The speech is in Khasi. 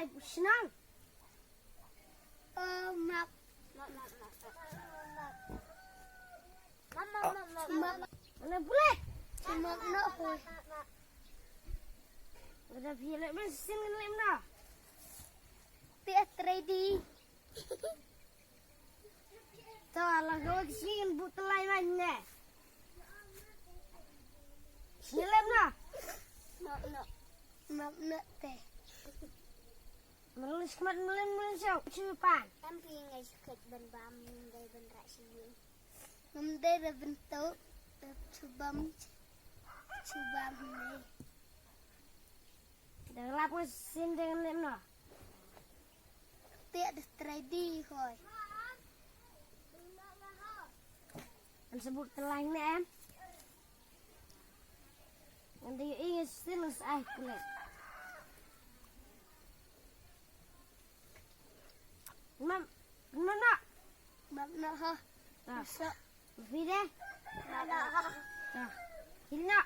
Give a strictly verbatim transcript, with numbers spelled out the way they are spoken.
Shnong. Oh, map. Map, map, map, map. Map, map, map, map, map. Map. Mana bulat? Map, map, map, map. Udah biar lek men sin lek na. Ti ready. To, la go shin butlai man ne. Shin lek na. Map, map. Map, map, te. Malis kmat mlin mlin sio chupan. Em pi ngai sket ben bam ngai ben rak sio. Ngam dei da bentuk da chubam chubam ne. Da lap ngai sin dengan lem no. Tiak da ready hoi. An sebut telang ne em. Ngan da yu ing sin ngai sai kulit. Mam, no, no. Mam, no, ha. Ah. Sa. Vide. No, no, ha. Ah. Hilna.